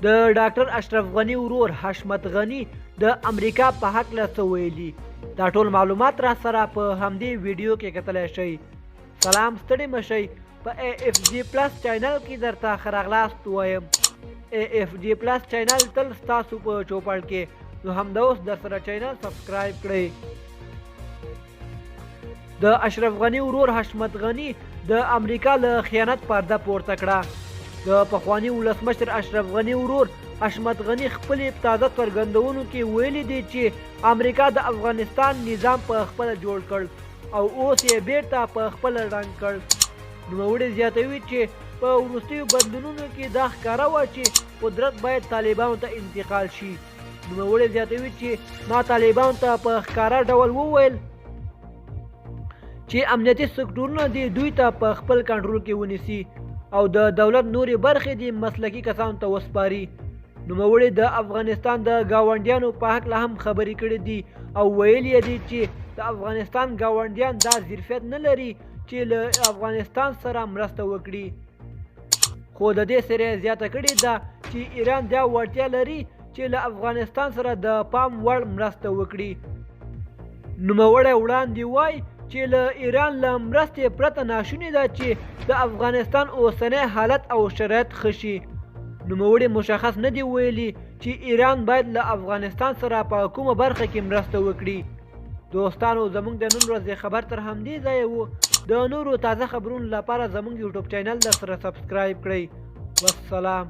د ډاکټر اشرف غني ورور حشمت غني د امریکا په هکله څه ویلي؟ دا ټول معلومات را سره په همدې ویډیو کې کتلی شئ. سلام، ستړي مه شئ. په ای اف جی پلس چینل کې درته ښه راغلاست وایم. ای اف جی پلس چینل تل ستاسو په چوپړ کې، نو همدا اوس درسره چینل سبسکرایب کړئ. د اشرف غني ورور حشمت غني د امریکا له خیانت پرده پورته کړه. د پخواني ولسمشر اشرف غني ورور حشمت غني خپلې تازه څرګندونو کې ویلي دي چې امریکا د افغانستان نظام په خپله جوړ کړ او اوس یې بیرته په خپله ړنګ کړ. نوموړی زیاتوي چې په وروستیو بدلونونو کې دا ښکاره وه چې قدرت باید طالبانو ته انتقال شي. نوموړی زیاتوي چې ما طالبانو ته په ښکاره ډول وویل چې امنیتي سکتورونه دې دوی ته په خپل کنټرول کې ونیسي او د دولت نورې برخې دې مسلکي کسانو ته وسپاري. نوموړي د افغانستان د ګاونډیانو په هکله هم خبرې کړې دي او ویلي یې دي چې د افغانستان ګاونډیان دا ظرفیت نه لري چې له افغانستان سره مرسته وکړي، خو د دې سره یې زیاته کړې ده چې ایران دا وړتیا لري چې له افغانستان سره د پام وړ مرسته وکړي. نوموړی وړاندې وايي چې له ایران له مرستې پرته ناشونې ده چې د افغانستان اوسنی حالت او شرایط ښه شي. نوموړي مشخص نه دي ویلي چې ایران باید له افغانستان سره په کومه برخه کې مرسته وکړي. دوستانو، زموږ د نن ورځې خبر تر همدې ځایه وو. د نورو تازه خبرونو لپاره زموږ یوټیوب چینل در سره سبسکرایب کړئ. والسلام.